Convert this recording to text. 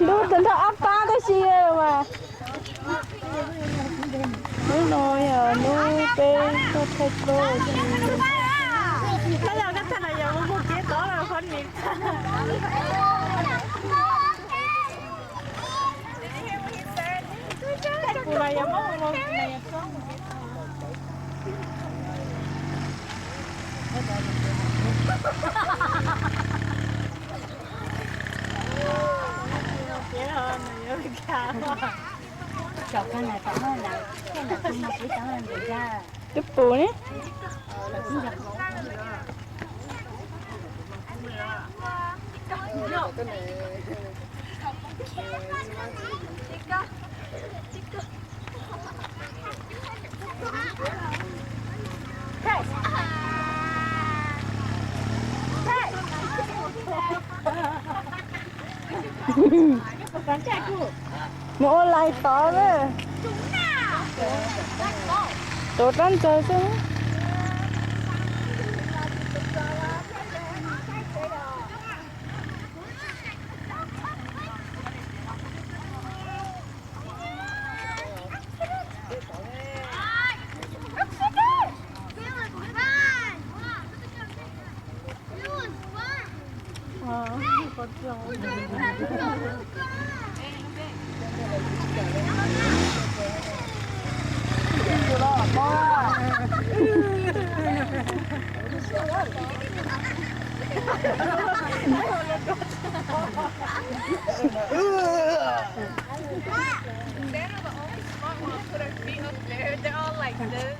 Ntub tag nrho ob pab tib si mas. Hnub no yog hnub peb tuaj thaij koj. Twb pus ne. Mus ua lais tod na. Tuav rab ntsaws xwb. They're the only smart ones put our feet up there. They're all like this.